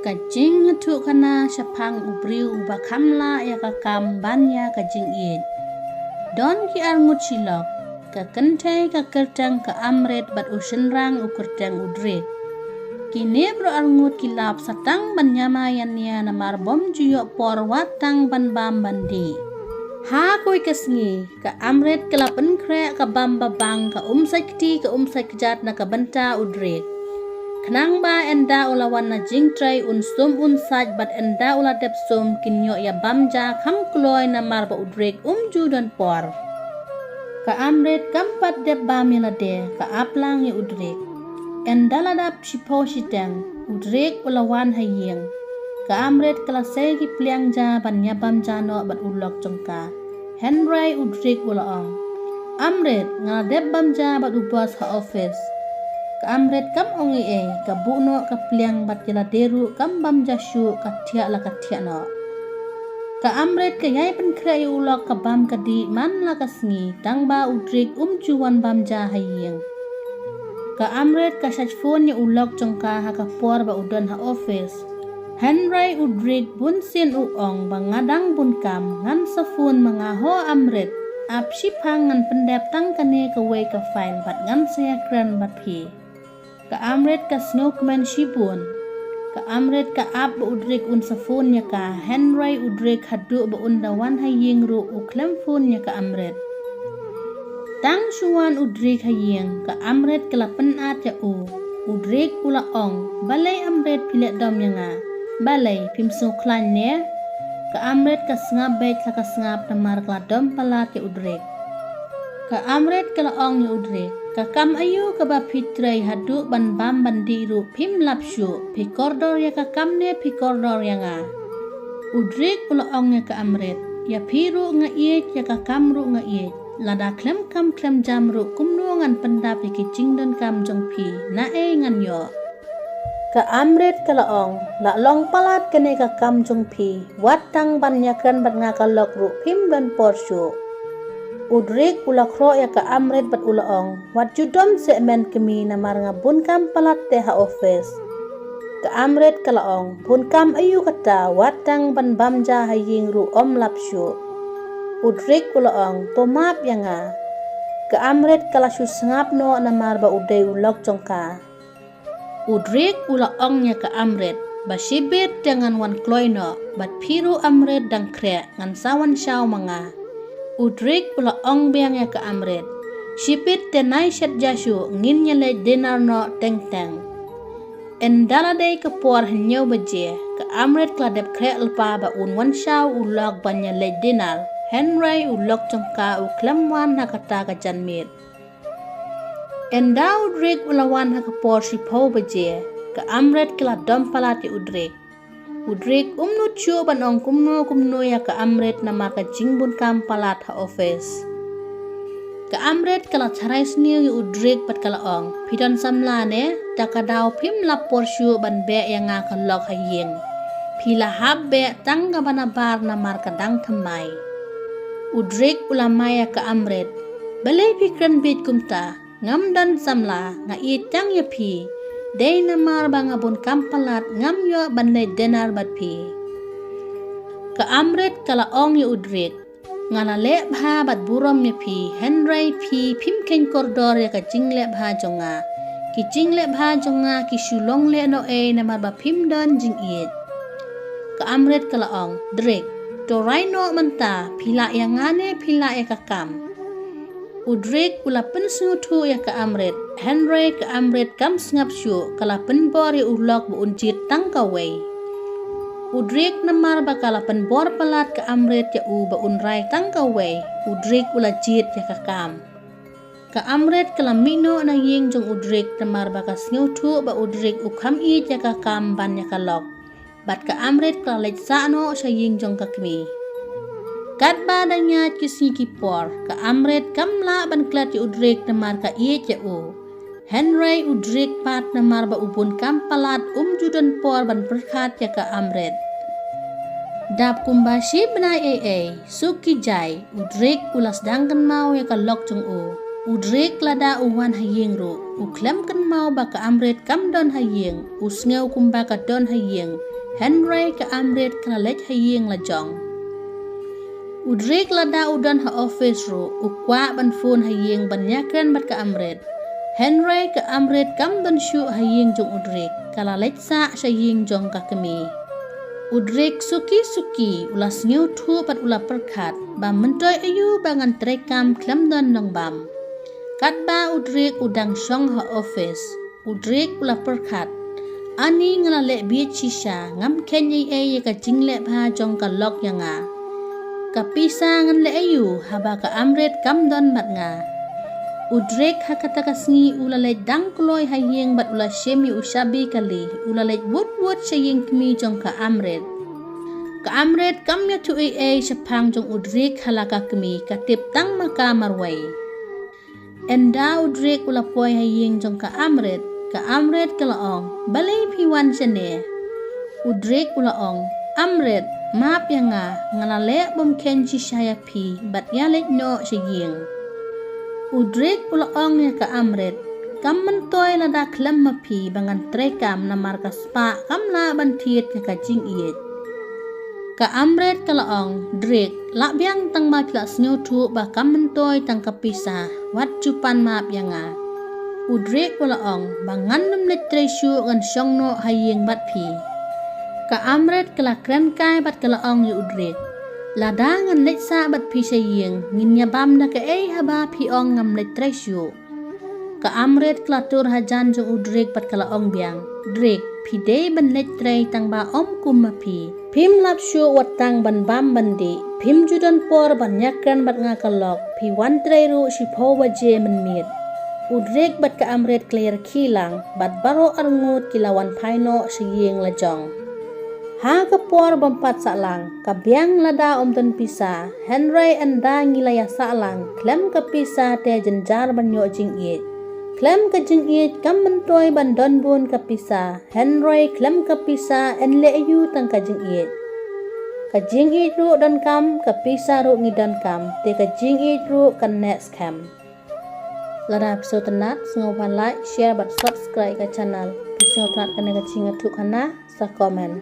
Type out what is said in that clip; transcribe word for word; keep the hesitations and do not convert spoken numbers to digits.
Ka jingïathuhkhana shaphang u briew uba kham lah ïa ka kam ban ïa ka jingïeit. Don ki arngut shilok, ka kynthei, ka kyrteng ka Amrit bad u shynrang u kyrteng u Drik. Kine baroh arngut ki lap sa tang ban ïamai ïania namar bym ju ïoh por wat tang ban bam ban dih. Ha kawei ka sngi, ka Amrit ka la pynkhreh ka bam ba bang, ka um sait kti ka um sait kjat na ka bynta u Drik. Khnang ba ynda u la wan na jingtrei un sum un sait bad ynda u la dep sum kin ïoh ïa bam ja kham kloi namar ba u Drik um ju don por. Ka Amrit kam pat dep bam ïa lade, ka ap lang ïa u Drik. Ynda la dap shiphew shiteng, u Drik u la wan ha ïing. Ka Amrit ka la sei ki pliang ja ban ïa bam ja noh bad u lok jong ka. Hynrei u Drik u la ong, "Amrit, nga la dep bam ja bad u bos ha office." Ka Amrit kam ong ei ei, ka buh noh ka pliang bad ïa lade ruh kam bam ja shuh, ka thiah la ka thiah noh. Ka Amrit ka ïai pynkhreh ïa u lok ka bam ka dih man la ka sngi, tang ba u Drik um ju wan bam ja ha ïing. Ka Amrit ka shait phone ïa u lok jong ka ha ka por ba u don ha office. Hynrei u Drik bun sien u ong ba nga dang bun kam, ngan sa phone ma nga ho Amrit. Ap shiphang, ngan pyndep tang kane kawei ka file bad ngan sa ïakren bad phi. Ka Amrit ka sngewkmen shibun. Ka Amrit ka ap ba u Drik un sa phone ïa ka, hynrei u Drik haduh ba un da wan ha ïing ruh u khlem phone ïa ka Amrit. Tang shu wan u Drik ha ïing, ka Amrit ka la pynat ïa u. U Drik u la ong, "Balei Amrit phi leh dom ïa nga? Balei phim sngewkhlaiñ ne?" Ka Amrit ka sngap beit la ka sngap namar ka la dom palat ïa u Drik. Ka Amrit ka la ong ïa u Drik, "Ka kam aïu kaba phi trei haduh ban bam ban dih ruh phim lap shuh, phi kordor ïa ka kam ne phi kordor ïa nga?" U Drik u la ong ïa ka Amrit, "Ïa phi ruh nga ïeit, ïa ka kam ruh nga ïeit. Lada khlem kam khlem jam ruh kumno ngan pyndap ïa ki jingdonkam jong phi, naei ngan ïoh?" Ka Amrit ka la ong, "La long palat kane ka kam jong phi, wat tang ban ïakren bad nga ka lok ruh phim don por shuh." U Drik u la khroh ïa ka Amrit bad u la ong, "Wat ju dom seh men kmie, namar nga bun kam palat te ha office." Ka Amrit ka la ong, "Bun kam aïu kata, wat tang ban bam ja ha ïing ruh ym lap shuh." U Drik u la ong, "To map ïa nga." Ka Amrit ka la shu sngap noh namar ba u dei u lok jong ka. U Drik u la ong ïa ka Amrit, "Ba shibit te ngan wan kloi noh, bad phi ruh Amrit dang khreh, ngan sa wan shaw ma nga." U Drik u la ong biang ïa ka Amrit, "Shibit te nai shet ja shuh, ngin ïa leit dinner noh teng teng." Ynda la dei ka por hynñiew baje, ka Amrit ka la dep khreh lypa ba un wan shaw u lok ban ïa leit dinner, hynrei u lok jong ka u khlem wan ha kata ka janmiet. Ynda u Drik u la wan ha ka por shiphew baje, ka Amrit ka la dom palat ïa u Drik. U Drik um nud shuh ban ong kumno kumno ïa ka Amrit namar ka jingbun kam palat ha office. Ka Amrit ka la tharai sniew ïa u Drik bad ka la ong, "Phi don samla ne, da ka daw phim lap por shuh ban beh ïa nga ka lok ha ïing. Phi la hap beh tang kaba nabar namar ka dang thymmai." U Drik u la mai ïa ka Amrit, "Balei phi kren bieit kumta? Ngam don samla, nga ïeit tang ïa phi. Dei namar ba nga bun kam palat ngam ïoh ban leit dinner bad phi." Ka Amrit ka la ong ïa u Drik, "Nga la leh bha bad burom ïa phi, hynrei phi phim kheiñ kordor ïa ka jingleh bha jong nga. Ki jingleh bha jong nga ki shu long lehnohei namar ba phim don jingïeit." Ka Amrit ka la ong, "Drik, to rai noh mynta, phi lah ïa nga ne phi lah ïa ka kam?" U Drik u la pynsngewthuh ïa ka Amrit, hynrei ka Amrit kam sngap shuh, ka la pynbor ïa u lok ba un jied tang kawei. U Drik namar ba ka la pynbor palat ka Amrit ïa u ba un rai tang kawei, u Drik u la jied ïa ka kam. Ka Amrit ka la mih noh na ïing jong u Drik namar ba ka sngewthuh ba u Drik u kham ïeit ïa ka kam ban ïa ka lok. Bad ka Amrit ka la leit sah noh sha ïing jong ka kmie. Katba dang ïaid ki sngi ki por, ka Amrit kam lah ban klet ïa u Drik namar ka ïeit ïa u. Hynrei u Drik pat namar ba u bun kam palat um ju don por ban pyrkhat ïa ka Amrit. Dap kumba shi bnai ei ei, suk ki jai, u Drik u la sdang kynmaw ïa ka lok jong u. U Drik lada u wan ha ïing ruh, u khlem kynmaw ba ka Amrit kam don ha ïing, u sngew kumba ka don ha ïing. Hynrei ka Amrit ka la leit ha ïing la jong. U Drik lada u don ha office ruh, u kwah ban phone ha ïing ban ïakren bad ka Amrit. Hynrei ka Amrit kam don shuh ha ïing jong u Drik, ka la leit sah sha ïing jong ka kmie. U Drik suki suki u la sngewthuh bad u la pyrkhat ba myntoi aïu ba ngan treikam khlem don nongbam. Katba u Drik u dang shong ha office, u Drik u la pyrkhat, ani nga la leh bieit shisha, ngam kheiñ ei ei ïa ka jingleh bha jong ka lok ïa nga. Ka pisa ngan leh aïu haba ka Amrit kam don bad nga. U Drik ha kata ka sngi u la leit dang kloi ha ïing bad u la shim ïa u shabi kali, u la leit wut wut sha ïing kmie jong ka Amrit. Ka Amrit kam ïathuh ei ei shaphang jong u Drik ha la ka kmie, ka tip tang ma ka marwei. Ynda u Drik u la poi ha ïing jong ka Amrit, ka Amrit ka la ong, balei phi wan shane? U Drik u la ong, Amrit, map ïa nga, nga la leh bym kheiñ shisha ïa phi bad ïa leit noh sha ïing. U Drik u la ong ïa ka Amrit, kam myntoi lada khlem ma phi ba ngan treikam namar ka spah kam lah ban thied ïa ka jingïeit. Ka Amrit ka la ong, Drik, lah biang tang ba phi la sngewthuh ba kam myntoi tang ka pisa, wat ju pan map ïa nga. U Drik u la ong, ba ngan nym leit trei shuh ngan shong noh ha ïing bad phi. Ka Amrit ka la kren kai bad ka la ong ïa u Drik, lada ngan leit sah bad phi sha ïing, ngin ïa bam da kaei haba phi ong ngam leit trei shuh. Ka Amrit ka la tur hajan jong u Drik bad ka la ong biang, Drik, phi dei ban leit trei tang ba ym kum ma phi. Phim lap shuh wat tang ban bam ban dih, phim ju don por ban ïakren bad nga ka lok, phi wan trei ruh shiphew baje mynmiet. U Drik bad ka Amrit ka la ïarkhie lang bad baroh arngut ki la wan phai noh sha ïing la jong. Ha ka por bym pat sah lang, ka biang lada ym don pisa, hynrei ynda ngi la ïa sah lang, khlem ka pisa te jynjar ban ïoh jingïeit. Khlem ka jingïeit kam myntoi ban don bun ka pisa, hynrei khlem ka pisa yn leh aïu tang ka jingïeit. Ka jingïeit ruh donkam, ka pisa ruh ngi donkam, te ka jingïeit ruh kan neh skhem. Lada phi sngewtynnat, sngewbha like, share bad subscribe ka channel. Phi sngewtynnat kane ka jingïathuhkhana, sa comment.